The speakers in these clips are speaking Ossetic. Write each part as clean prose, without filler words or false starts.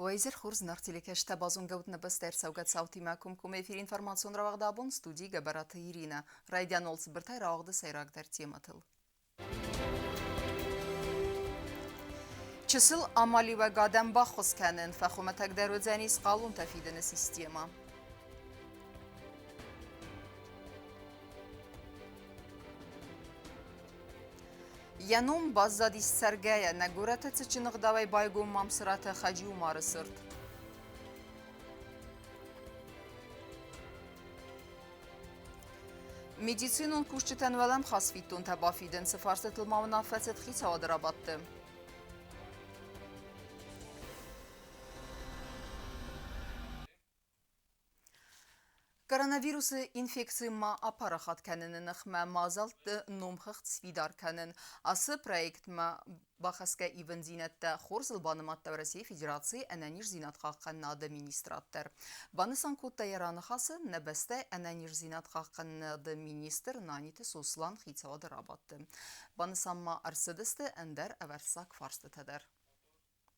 Уӕ изӕр хорз, нӕ телекӕсджытӕ базонгӕ ут нӕ бӕстӕ ӕрцӕугӕ цаутимӕ комкоммӕ эфиры информацион рауагъд абон студийы Гӕбӕраты Иринӕ. Райдиан уал цыбыртӕй рауагъды сӕйрагдӕр темӕтыл. Чысыл амалиуӕгадӕн баххуыс кӕнын фӕхуымӕтӕгдӕр уыдзӕнис хъалонтӕ фидыны системӕ. Йӕ ном баззадис цӕргӕйӕ нӕ горӕты цытджын ӕгъдауӕй байгом Мамсыраты Хаджи-Умары цырт. Медицинон кусджытӕн уӕлӕмхас фиддонтӕ бафидын цы фарстытыл ма уынаффӕ цыд хицауады рабадты. Коронавирусы инфекци ма апарахат кӕныны ныхмӕ мадзӕлтты номхыгъд сфидар кӕнын. Ацы проектмӕ бахӕсгӕ ивындзинӕдтӕ хорзыл банымадта Уӕрӕсейы Федерацийы ӕнӕниздзинад хъахъхъӕнынады министрад дӕр. Банысан кодта йӕ раныхасы нӕ бӕстӕйы ӕнӕниздзинад хъахъхъӕнынады министр Наниты Сослан хицауады рабадты. Банысан ма ӕрцыдысты ӕндӕр ӕвӕрццаг фарстытӕ дӕр.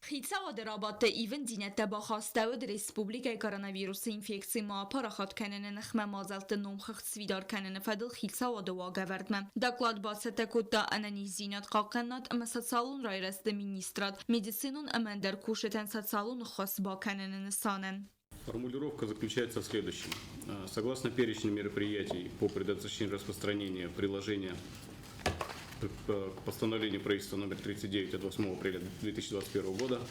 Хицауады рабадты ивындзинӕдтӕ бахастӕуыд республикӕйы коронавирусы инфекци ма апарахат кӕныны ныхмӕ мадзӕлтты номхыгъд сфидар кӕныны фӕдыл хицауады уагӕвӕрдмӕ. Доклад бацӕттӕ кодта ӕнӕниздзинад хъахъхъӕнынад ӕмӕ социалон райрӕзты министрад медицинон ӕмӕ ӕндӕр кусджытӕн социалон ӕххуыс бакӕныны нысанӕн. Формулировка заключается в следующем. Согласно перечню мероприятий по предотвращению распространения приложения к постановлению правительства номер 39 от 8 апреля 2021 года,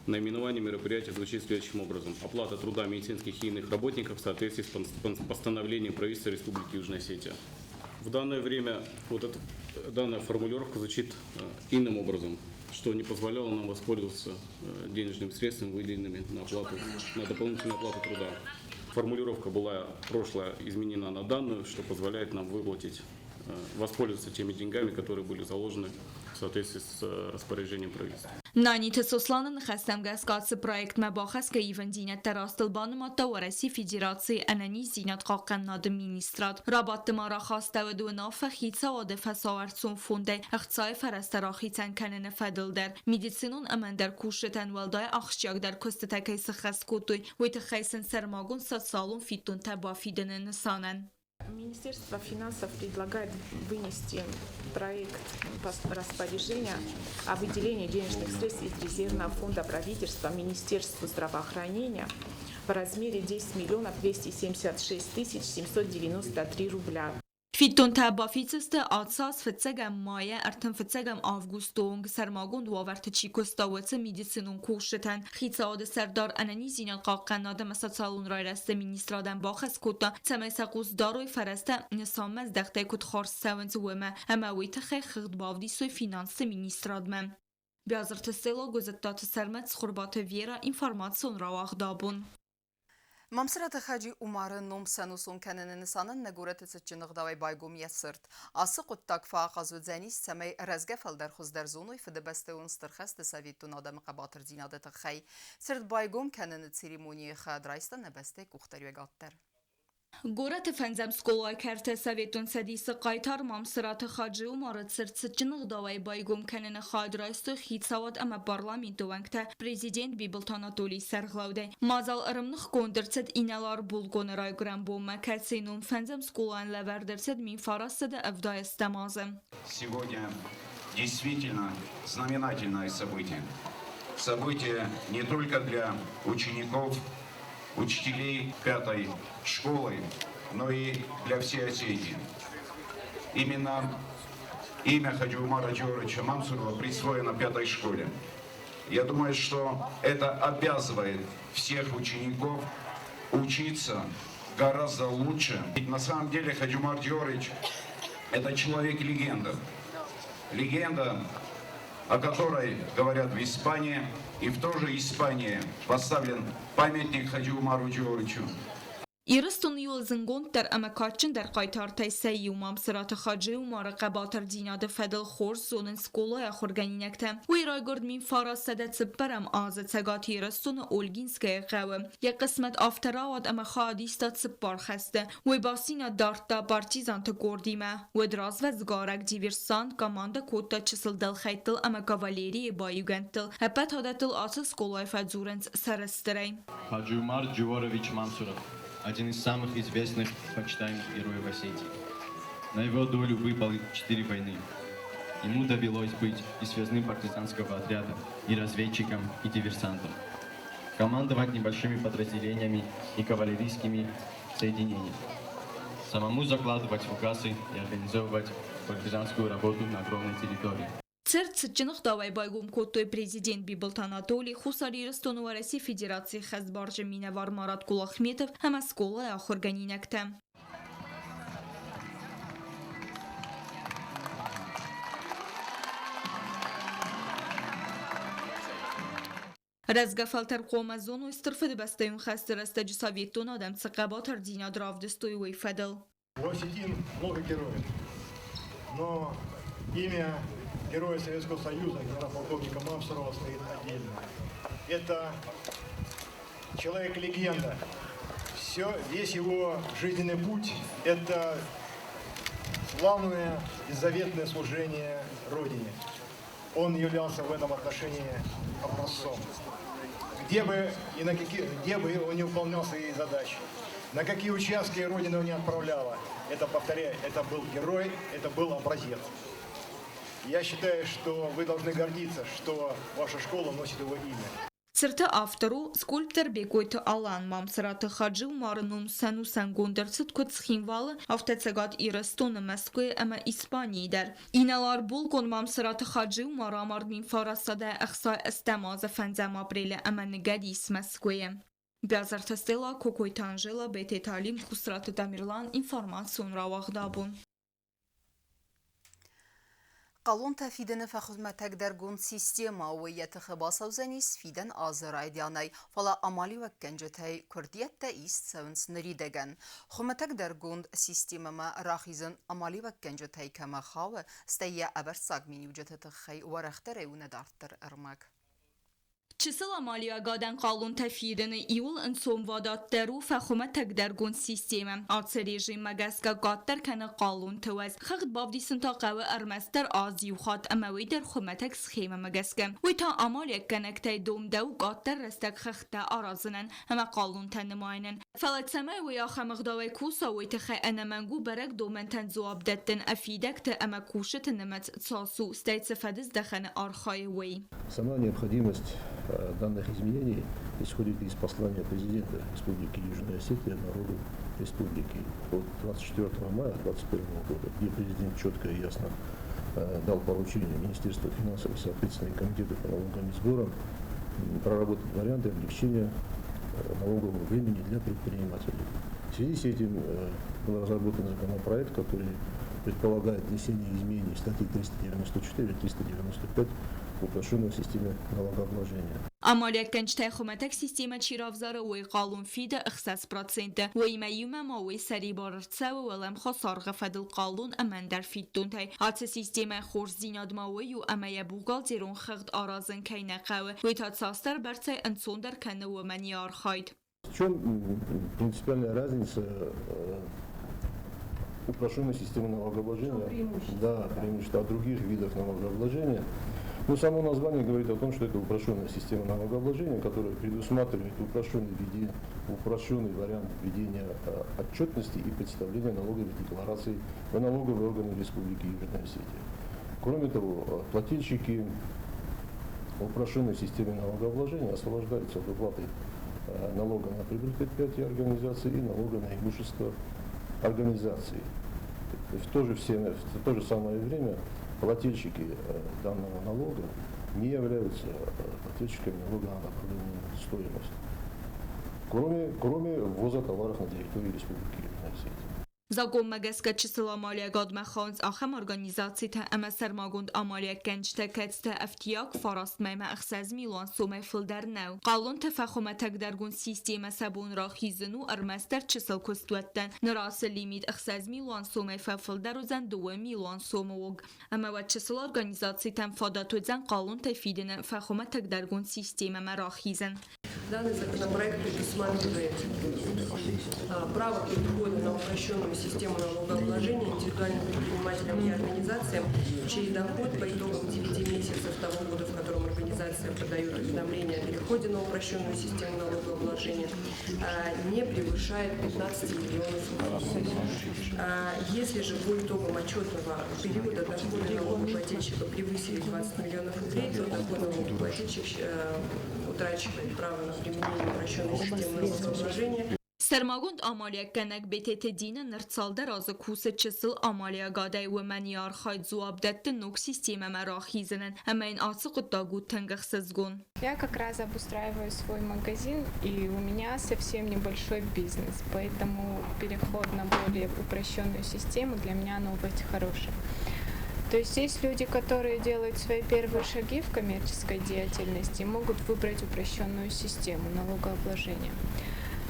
наименование мероприятия звучит следующим образом. Оплата труда медицинских и иных работников в соответствии с постановлением правительства Республики Южная Осетия. В данное время вот эта, данная формулировка звучит иным образом, что не позволяло нам воспользоваться денежными средствами, выделенными на оплату, на дополнительную оплату труда. Формулировка была прошлая изменена на данную, что позволяет нам выплатить, воспользоваться теми деньгами, которые были заложены в соответствии с распоряжением правительства. Наниты Сосланы ныхӕстӕм гӕсгӕ ацы проектмӕ бахӕсгӕ ивындзинӕдтӕ растыл банымадта Уӕрӕсейы Федерацийы ӕнӕниздзинад хъахъхъӕнынады министрад. Рабадты ма рахастӕуыд уынаффӕ хицауады фӕсауӕрцон фондӕй ӕхцайы фӕрӕзтӕ рахицӕн кӕныны фӕдыл дӕр. Медицинон ӕмӕ ӕндӕр кусджытӕн уӕлдай ахсджиагдӕр куыстытӕ кӕй сыххӕст кодтой, уый тыххӕй сын сӕрмагонд социалон фиддонтӕ бафидыны нысанӕн. Министерство финансов предлагает вынести проект распоряжения о выделении денежных средств из резервного фонда правительства Министерству здравоохранения в размере 10 миллионов 276 тысяч 793 рубля. Фиддонтӕ бафиддзысты ацы аз фыццӕгӕм майӕ ӕртынфыццӕгӕм августы онг сӕрмагонд уавӕрты чи куыста, уыцы медицинон кусджытӕн. Хицауады сӕрдар ӕнӕниздзинад хъахъхъӕнынад ӕмӕ социалон райрӕзты министрадӕн бахӕс кодта, цӕмӕй сӕ хъус дарой фӕрӕзтӕ нысанмӕ здӕхтӕй куыд хардз цӕуынц, уымӕ, ӕмӕ уый тыххӕй хыгъд бавдисой финансты министрадмӕ. Биазырты Село, Гуызыдтаты Сӕрмӕт, Цхуырбаты Вера, информацион рауагъд абон. Мамсыраты Хаджи Умары ном сӕнусон кӕныны нысанӕн нӕ горӕты цытджын ӕгъдауӕй байгом йӕ цырт. Ацы хъуыддаг фӕахъаз уыдзӕнис, цӕмӕй рӕзгӕ фӕлтӕр хуыздӕр зоной Фыдыбӕстӕйон Стыр хӕсты советон адӕмы хъӕбатырдзинады тыххӕй. Цырт байгом кӕныны церемонийы хӕд райста нӕ бӕстӕйы къухдариуӕгад дӕр. Горӕты фӕндзӕм скъолайы кӕрты Советон Цӕдисы хъайтар Мамсыраты Хаджи-Умары цырт цытджын ӕгъдауӕй байгом кӕныны хайад райстой хицауад ӕмӕ парламенты уӕнгтӕ президент Бибылты Анатолийы сӕргълӕудӕй. Мадзал ӕрӕмныхгонд ӕрцыд инӕлар булкъоны райгуырӕн бонмӕ, кӕцыйы ном фӕндзӕм скъолайӕн лӕвӕрд ӕрцыд 1970 азы. Сегодня действительно знаменательное событие. Событие не только для учеников, учителей пятой школы, но и для всей Осетии. Именно имя Хаджиумара Джоровича Мамсурова присвоено пятой школе. Я думаю, что это обязывает всех учеников учиться гораздо лучше. Ведь на самом деле Хаджумар Джорович – это человек-легенда. Легенда, о которой говорят в Испании, и в той же Испании поставлен памятник Хаджиумару Джоровичу. Ирыстоны иууыл зындгонддӕр ӕмӕ кадджындӕр хъайтартӕй сӕ иу Мамсыраты Хаджи-Умары хъӕбатырдзинады фӕдыл хорз зонынц скъолайы ахуыргӕнинӕгтӕ. Уый райгуырд 1904 азы Цӕгат Ирыстоны Ольгинскӕйы хъӕуы. Йӕ хъысмӕт афтӕ рауад ӕмӕ хайад иста цыппар хӕсты. Уый бастдзинад дардта партизанты къордимӕ. Уӕд развӕдсгарӕг диверсант командӕ кодта чысыл дӕлхӕйттыл ӕмӕ кавалерийы баиугӕндтыл. Ӕппӕт адӕттыл ацы скъолайы фӕдзурынц сӕрыстырӕй. Хаджиумар Джиорович Мамсуров – один из самых известных почитаемых героев Осетии. На его долю выпало четыре войны. Ему довелось быть и связным партизанского отряда, и разведчиком, и диверсантом. Командовать небольшими подразделениями и кавалерийскими соединениями. Самому закладывать фугасы и организовывать партизанскую работу на огромной территории. Цырт цытджын ӕгъдауӕй байгом кодтой президент Бибылты Анатоли, Хуссар Ирыстоны Уӕрӕсейы Федерацийы хӕстбарджын минӕвар Марат Кулахметов ӕмӕ скъолайы ахуыргӕнинӕгтӕ. Рӕзгӕ фӕлтӕр хъуамӕ зоной Стыр Фыдыбӕстӕйон хӕсты рӕстӕджы советон адӕм цы хъӕбатырдзинад равдыстой, уый фӕдыл. У осетин много героев, но имя героя Советского Союза, генерал-полковника Мамсурова, стоит отдельно. Это человек-легенда. Все, весь его жизненный путь – это славное и заветное служение Родине. Он являлся в этом отношении образцом. Где бы, и на какие, где бы он не выполнял свои задачи, на какие участки Родина его не отправляла, это, повторяю, это был герой, это был образец. Я считаю, что вы должны гордиться, что ваша школа носит его имя. Цырты автор у скульптор Бекъойты Алан. Мамсыраты Хаджи-Умары ном сӕнусӕнгонд ӕрцыд куыд Цхинвалы, афтӕ Цӕгат Ирыстоны, Мӕскуыйы ӕмӕ Испанийы дӕр. Инӕлар-булкъон Мамсыраты Хаджи-Умар амард 1968 азы фӕндзӕм апрелы ӕмӕ ныгӕд ис Мӕскуыйы. Бязарты Стелла, Кокойты Анжела, Бететы Алим, Хусраты Тамерлан, информацион рауагъд абон. Хъалонтӕ фидыны фӕхуымӕтӕгдӕргонд системӕ у йӕ тыхы бацӕудзӕнис фидӕн азы райдианӕй, фӕлӕ амалиуӕггӕнджытӕй куырдиӕттӕ ист цӕуынц ныридӕгӕн. Хуымӕтӕгдӕргонд системӕмӕ рахизын амалиуӕггӕнджытӕй кӕмӕ хауы, стӕй йӕ ӕвӕрццаг миниуджыты тыххӕй уӕрӕхдӕрӕй у нӕ дарддӕр ӕрмӕг. Чысыл амалиуӕгадӕн хъалонтӕ фидыны иууыл ӕнцонвадатдӕр у фӕхуымӕтӕгдӕргонд системӕ. Ацы режиммӕ гӕсгӕ къаддӕр кӕны хъалонты уӕз. Хыгъд бавдисын та хъӕуы ӕрмӕстдӕр аз иу хатт ӕмӕ уый дӕр хуымӕтӕг схемӕмӕ гӕсгӕ. Уый та амалиуӕггӕнӕгтӕй домдӕуы къаддӕр рӕстӕг хыгъдтӕ аразынӕн ӕмӕ хъалонтӕ нымайынӕн. Фӕлӕ цӕмӕй уый ахӕм ӕгъдауӕй куса, уый тыххӕй ӕнӕмӕнг у бӕрӕг домӕнтӕн дзуапп дӕттын, фидӕгты ӕмӕ кусджыты нымӕц цас у, стӕй цы фӕдыздӕхӕны архайы, уый. Сама необходимость данных изменений исходит из послания президента Республики Южная Осетия народу республики от 24 мая 2021 года, где президент четко и ясно дал поручение Министерству финансов и, соответственно, Комитету по налогам и сборам проработать варианты облегчения налогового бремени для предпринимателей. В связи с этим был разработан законопроект, который предполагает внесение изменений в статьи 394 и 395 упрощенной системе налогообложения. Амалиуӕггӕнджытӕй хуымӕтӕг системӕ чи равзары, уый хъалон фиды 6%. Уыимӕ иумӕ ма уый сӕрибар ӕрцӕуы уӕлӕмхас аргъы фӕдыл хъалон ӕмӕ ӕндӕр фиддонтӕй. Ацы системӕйы хорздзинад ма уый у, ӕмӕ йӕ бухгалтерон хыгъд аразын кӕй нӕ хъӕуы, уый та цасдӕр бӕрцӕй ӕнцондӕр кӕны уымӕн йӕ архайд. В чем принципиальная разница упрощенной системы налогообложения? Да, преимущество от других видов налогообложения. Ну, само название говорит о том, что это упрощенная система налогообложения, которая предусматривает упрощенный вариант ведения отчетности и представления налоговых деклараций в налоговые органы Республики Южная Осетия. Кроме того, плательщики упрощенной системы налогообложения освобождаются от уплаты налога на прибыль предприятий и организаций и налога на имущество организации. В то же самое время плательщики данного налога не являются плательщиками налога на добавленную стоимость, кроме ввоза товаров на территорию Республики Южная Осетия. Закъонмӕ гӕсгӕ чысыл амалиуӕгадмӕ хауынц ахӕм организацитӕ ӕмӕ сӕрмагонд амалиуӕггӕнджытӕ, кӕцытӕ ӕфтиаг 9 мӕймӕ 6 милуан сомӕй фылдӕр нӕу. Хъалонтӕ фӕхуымӕтӕгдӕргонд системӕ сӕ бон рахизын у ӕрмӕстдӕр чысыл куыстуӕттӕн. Ныр ацы лимит 6 милуан сомӕй фӕфылдӕр уыдзӕн 2 милуан сомы онг. Ӕмӕ уӕд чысыл организацитӕн фадат уыдзӕн хъалонтӕ фидыны фӕхуымӕтӕгдӕргонд системӕмӕ рахизын. Данный законопроект предусматривает право перехода на упрощенную систему налогообложения индивидуальным предпринимателям и организациям, чей доход по итогам 9 месяцев того года, в котором организация подает уведомление о переходе на упрощенную систему налогообложения, не превышает 15 миллионов рублей. Если же по итогам отчетного периода доходы налогоплательщика превысили 20 миллионов рублей, то такой налогоплательщик утрачивает право на применение упрощенной системы налогообложения. Сӕрмагонд амалиуӕггӕнӕг Бететы Дина ныр цалдӕр азы кусы чысыл амалиуӕгадӕй, уымӕн йӕ архайд дзуапп дӕтты ног системӕмӕ рахизынӕн, ӕмӕ йын ацы хъуыддаг у тынг ӕхсызгон. Я как раз обустраиваю свой магазин, и у меня совсем небольшой бизнес, поэтому переход на более упрощенную систему для меня новость хорошая. То есть есть люди, которые делают свои первые шаги в коммерческой деятельности, могут выбрать упрощенную систему налогообложения.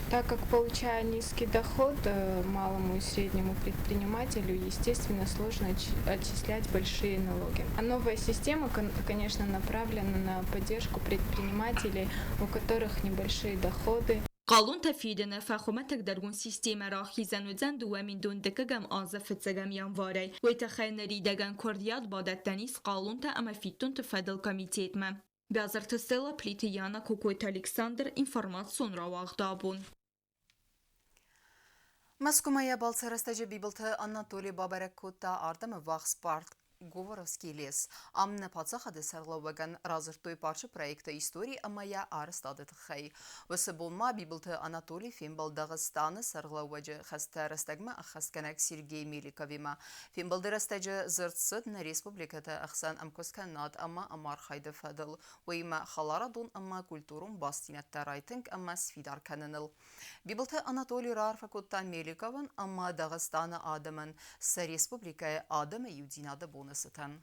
Так как, получая низкий доход, малому и среднему предпринимателю, естественно, сложно отчислять большие налоги. А новая система, конечно, направлена на поддержку предпринимателей, у которых небольшие доходы. Хъалонтӕ фидыны фӕхуымӕтӕгдӕргонд системӕ рахизӕн уыдзӕн 2012 азы 1 январӕй. Уый тыххӕй ныридӕгӕн куырдиат бадӕттӕн ис хъалонтӕ ӕмӕ фиддонты фӕдыл комитетмӕ. Бязырты Стелла, Плиты Яна, Кокойты Александр, информацион рауагъд «Абон». Мӕскуымӕ йӕ балцы рӕстӕджы Бибылты Анатоли бабӕрӕг кодта ардӕм ӕввахс парк Говоровский лес. Ам нӕ паддзахады сӕргълӕууӕгӕн радзырдтой парчы проекты истори ӕмӕ йӕ арӕзтады тыххӕй. Уыцы бон ма Бибылты Анатоли фембӕлд Дагъыстаны сӕргълӕууӕджы хӕстӕ рӕстӕгмӕ ӕххӕстгӕнӕг Сергей Меликовимӕ. Фембӕлды рӕстӕджы дзырд цыд нӕ республикӕты ӕхсӕн ӕмкуысткӕнынад ӕмӕ ӕмархайды фӕдыл, уыимӕ хӕларадон ӕмӕ культурон бастдзинӕдтӕ райтынг ӕмӕ сфидар кӕныныл. Бибылты Анатоли раарфӕ кодта Меликовӕн ӕмӕ Дагъыстаны адӕмӕн сӕ республикӕйы адӕмы иудзинады боны цытӕн.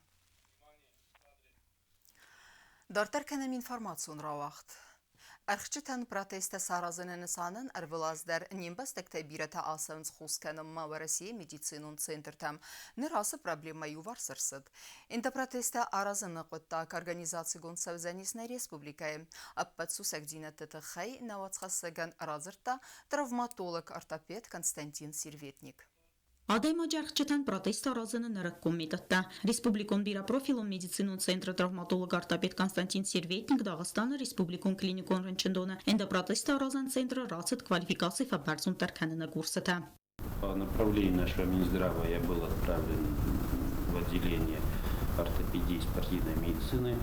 Дарддӕр кӕнӕм информацион рауагъд. Ӕрхджытӕн протезтӕ саразыны нысанӕн ӕрвылаз дӕр не мбӕстӕгтӕй бирӕтӕ ацӕуынц хос кӕнынмӕ Уӕрӕсейы медицинон центртӕм. Ныр ацы проблемӕ иуварс ӕрцыд. Эндопротезтӕ аразыны хъуыддаг организацигонд цӕудзӕнис нӕ республикӕйы. Ӕппӕт сусӕгдзинӕдты тыххӕй нӕ уацхӕссӕгӕн радзырдта травматолог-ортопед Константин Серветник. Адӕймаджы ӕрхджытӕн протезтӕ аразыны нырыккон методтӕ. Республикон бирӕпрофилон медицинон центры травматолог-ортопед Константин Серветник Дагъыстаны республикон клиникон рынчындоны эндопротезтӕ аразӕн центры рацыд квалификаци фӕбӕрзонддӕр кӕныны курсытӕ. По направлению нашего Минздрава я был отправлен в отделение ортопедии и спортивной медицины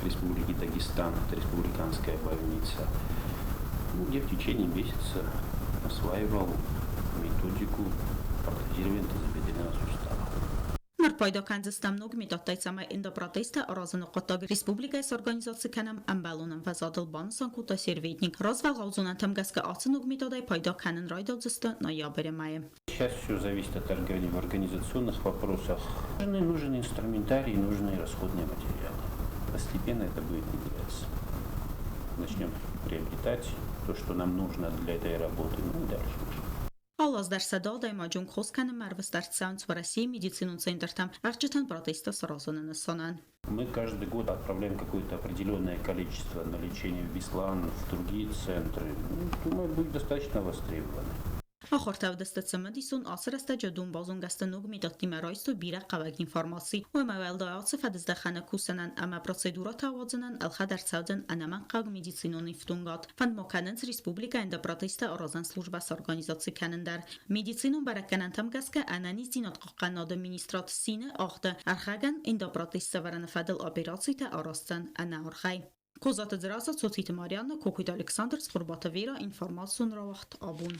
Республики Дагестан, это республиканская больница, ну, где в течение месяца осваивал методику протезирования тазобедренного сустава. Ныр пайда кӕндзыстӕм ног методтӕй, цӕмӕй эндопротезтӕ аразыны хъуыддаг республикӕйы сорганизаци кӕнӕм ӕмбӕлон ӕмвӕзадыл, банысан кодта Серветник. Развӕлгъау зонӕнтӕм гӕсгӕ ацы ног методӕй пайда кӕнын райдайдзысты ноябры мӕйы. Сейчас все зависит от организационных вопросов. Нужен инструментарий, нужны расходные материалы. Постепенно это будет внедряться. Начнем приобретать то, что нам нужно для этой работы, ну и дальше уже. Алы аз дӕр 100 адӕймаджы онг хос кӕнынмӕ ӕрвыст ӕрцӕуынц Уӕрӕсейы медицинон центртӕм ӕрхджытӕн протезтӕ саразыны нысанӕн. Мы каждый год отправляем какое-то определенное количество на лечение в Беслан, в другие центры. Ну, думаю, будет достаточно востребовано. Ахуыртӕ уыдысты цымыдисон, ацы рӕстӕджы уыдон базонгӕ сты ног методтимӕ, райстой бирӕ хъӕуӕг информаци. Уымӕ уӕлдай ацы фӕдыздӕхӕны кусынӕн ӕмӕ процедурӕтӕ ауадзынӕн ӕлхӕд ӕрцӕудзӕн ӕнӕмӕнгхъӕуӕг медицинон ифтонгад. Фӕнд ма кӕнынц республикӕйы эндопротезтӕ аразӕн службӕ сорганизаци кӕнын дӕр. Медицинон бӕрӕггӕнӕнтӕм гӕсгӕ ӕнӕниздзинад хъахъхъӕнынады министрад сины агъды ӕрхӕгӕн эндопротез сӕвӕрыны фӕдыл операцитӕ араздзӕн ӕнӕаргъӕй. Козаты Дзерассӕ, Цоциты Марианна, Кокойты Александр, Цхуырбаты Вера, информацион рауагъд «Абон».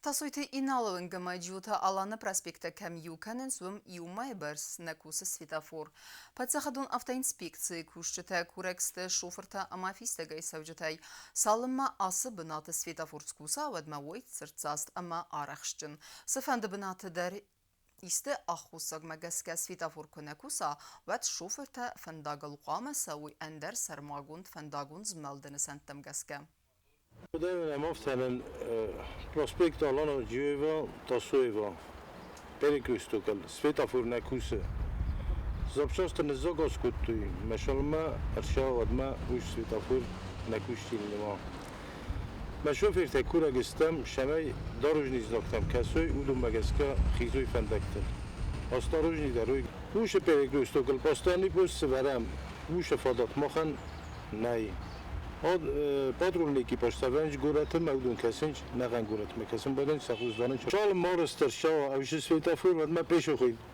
Тасойты Иналы уынгмӕ Джиоты Аланы проспекты кӕм иу кӕнынц, уым иу мӕйы бӕрц нӕ кусы светофор. Паддзахадон автоинспекцийы кусджытӕ курӕг сты шофыртӕ ӕмӕ фистӕгӕй цӕуджытӕй. Цалынмӕ ацы бынаты светофор скуса, уӕдмӕ уой цырддзаст ӕмӕ арӕхстджын. Цыфӕнды бынаты дӕр исты аххосагмӕ гӕсгӕ светофор куы нӕ куса, уӕд шофыртӕ фӕндагыл хъуамӕ цӕуой ӕндӕр сӕрмагонд фӕндагон змӕлды нысӕнттӕм гӕсгӕ. Хъуыдайон ӕмӕфтӕнӕн проспект Алана Джиоева Тасоева перекрестокыл светофор нӕ кусы. Запчасты ныззагаз кодтой, мӕ ӕрсӕуӕдмӕ уый светофор нӕ кусти нема. Мӕ шофертӕ курӕг стӕм, цӕмӕй дорожный знактӕм кӕсой, уыдонмӕ гӕсгӕ хизой фӕндӕгтыл. Осторожный дӕр уышы перекрестокыл постоянный пост сывӕрӕм, уышы фадат махӕн нӕй. Патрульный экипаж сӕвӕрынч горӕты мӕ уыдон кӕсынч, нӕхъӕн горӕтмӕ кӕсын байдайынц, сӕ хъус дарынч. Цалынмӕ арӕзт ӕрцӕуа ӕвзы светофор, уӕдмӕ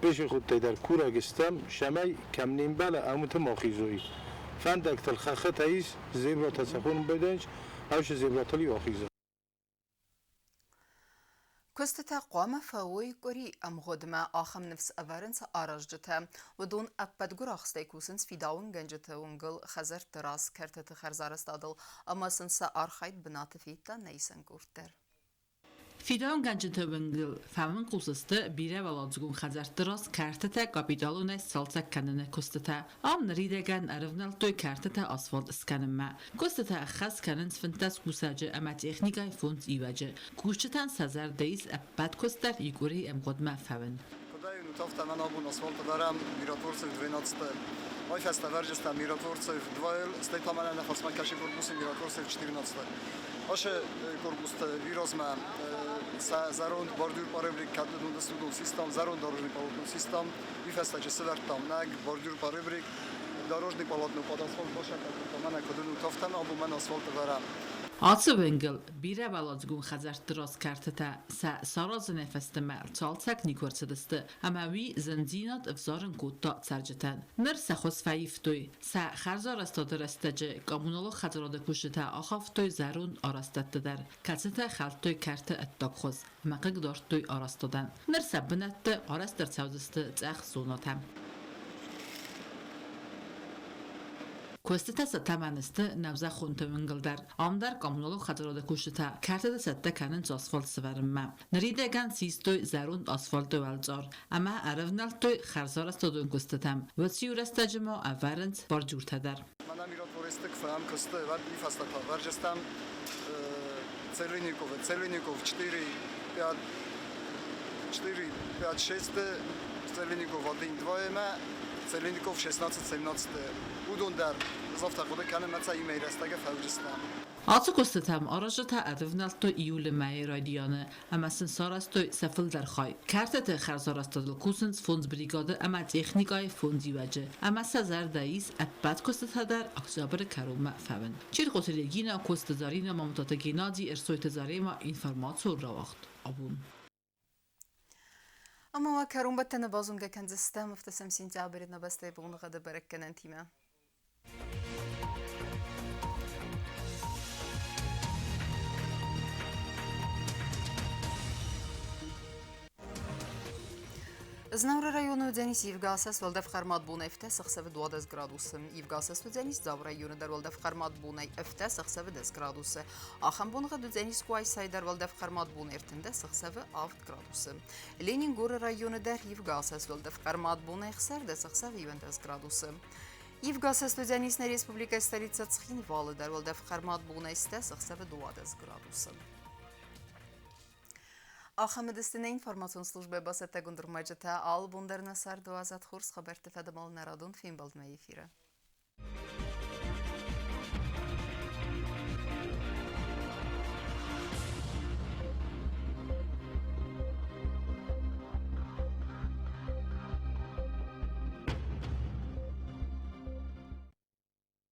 пешеходтӕй дӕр курӕг стӕм, цӕмӕй кӕм не мбӕлы, ӕмуты ма хизой. Фӕндӕгтыл хӕххытӕ ис, зебратӕ сӕ хонын байдайынц, ӕвзы зебратыл иу ахизы. Куыстытӕ хъуамӕ фӕуой къуыри ӕмгъуыдмӕ, ахӕм ныфс ӕвӕрынц аразджытӕ. Уыдон ӕппӕт гуырахстӕй кусынц фидауынгӕнджыты уынгыл, хӕдзӕртты раз, кӕртыты хӕрзарӕзтадыл ӕмӕ сын сӕ архайд бынаты федта нӕ исӕн къорд дӕр. Фидауынгӕнджыты уынгыл фӕуын хъусысты бирӕуӕладзыгон хӕдзӕртты раз кӕртытӕ капиталонӕй сцалцӕг кӕныны куыстытӕ. Ам ныридӕгӕн ӕрывнӕлдтой кӕртытӕ асфальт скӕнынмӕ. Куыстытӕ ӕххӕст кӕнынц 15 кусӕджы ӕмӕ техникӕйы 5 ивӕджы. Кусджытӕн сӕ зӕрдӕ ис ӕппӕт куыст дӕр икъуырийы ӕмгъуыдмӕ фӕуын. Куыдӕй утафта мӕн абон асфальт ӕвӕрӕм Миротворцев 12. Ай фӕстӕ ӕвӕрджыстӕм Миротворцев 2-ыл, стӕй та мӕнӕ нӕ фарсмӕ кӕсы корпусы Миротворцев 14. Ашы корпусты вирусмӕ сӕ зӕронд бордюр поребрик кӕддон дыстудон систем, зӕронд дорожный полотно систем, уый фӕстӕджы сывӕрдтам нӕг бордюр поребрик, дорожный полотно под асфальт башакат, мӕнӕ куыд утафтам, абон мӕн асфальт ӕвӕрӕм. Ацы уынгыл бирӕуӕладзыгон хӕдзӕртты раз кӕртытӕ сӕ саразынӕй фӕстӕмӕ цалцӕг никуы ӕрцыдысты ӕмӕ уый зындзинад ӕвзарын кодта цӕрджытӕн. Ныр сӕ хуыз фӕивтой. Сӕ хӕрзарӕзтады рӕстӕджы коммуналон хӕдзарады кусджытӕ ахафтой зӕронд арӕзтӕдты дӕр, кӕцытӕ хӕлдтой кӕрты ӕддаг хуыз ӕмӕ хъыг дардтой арӕзтадӕн. Ныр сӕ бынӕтты арӕзт ӕрцӕудзысты цъӕх зонатӕ. Куыстытӕ сӕ тӕмӕны сты нӕузӕххонты уынгыл дӕр. Ам дӕр коммуналон хӕдзарады кусджытӕ кӕртыты цӕттӕ кӕнынц асфальт сӕвӕрынмӕ. Ныридӕгӕн систой зӕронд асфальты уӕлцъар ӕмӕ ӕрӕвнӕлдтой хӕрзарӕзтадон куыстытӕм. Уыцы-иу рӕстӕджы ма ӕвӕрынц бордюртӕ дӕр. Мӕнӕ миротворецты кфӕм куысты уӕд фӕстӕ та вӕрджыстӕм Целинников, Целинников 4, 5, 4, 5, 6, Целинников 1, 2 ӕмӕ Целинников 16, 17. Уыдон дӕр завтра хъуыды кӕнӕм, ӕцӕг имӕ рӕстӕгӕ фӕуджыстӕм. Ацы куыстытӕм аразджытӕ ӕрывнӕлдтой июлы мӕйы райдианы ӕмӕ сын сарӕзтой сӕ фылдӕр хай. Кӕртыты хӕрзарӕзтадыл кусынц 5 бригады ӕмӕ техникӕйы 5 ивӕджы. Ӕмӕ сӕ зӕрдӕ ис ӕппӕт куыстытӕ дӕр октябры кӕронмӕ фӕуын. Чиркъоты Регина, Коцты Зарина, Мамутаты Геннадий, Ӕрсойты Зарема, информацион рауагъд абон. Ӕмӕ уӕ кӕронбӕттӕны базонгӕ кӕндзыстӕм ӕвдӕсӕм сентябры нӕ бӕстӕйы боныгъӕды бӕрӕггӕнӕнтимӕ. Знауыры районы уыдзӕнис ивгӕ уӕлдӕф хъӕрмад бонӕй 7 ӕхсӕвы 12 градусы. Ивгӕ уыдзӕнис Дзауы районы дӕр уӕлдӕф хъӕрмад бонӕй 7 ӕхсӕвы 10 градусы. Ахӕм боныгъӕд уыдзӕнис Къуайсайы дӕр уӕлдӕф хъӕрмад бонӕй 13 ӕхсӕвы 7 градусы. Ленингоры районы дӕр ивгӕ уӕлдӕф хъӕрмад бонӕй 16 ӕхсӕвы 11 градусы. Ивгӕ уыдзӕнис нӕ республикӕйы столицӕ Цхинвалы дӕр уӕлдӕф хъӕрмад бонӕй 7 ӕхсӕвы 12 градусы. Ахӕм уыдысты нӕ информацион службӕ бацӕттӕгонд ӕрмӕджытӕ. Алы бон дӕр нӕ царды уадзӕд хорз хабӕртты фӕдыл нӕ радон фембӕлдмӕ эфиры.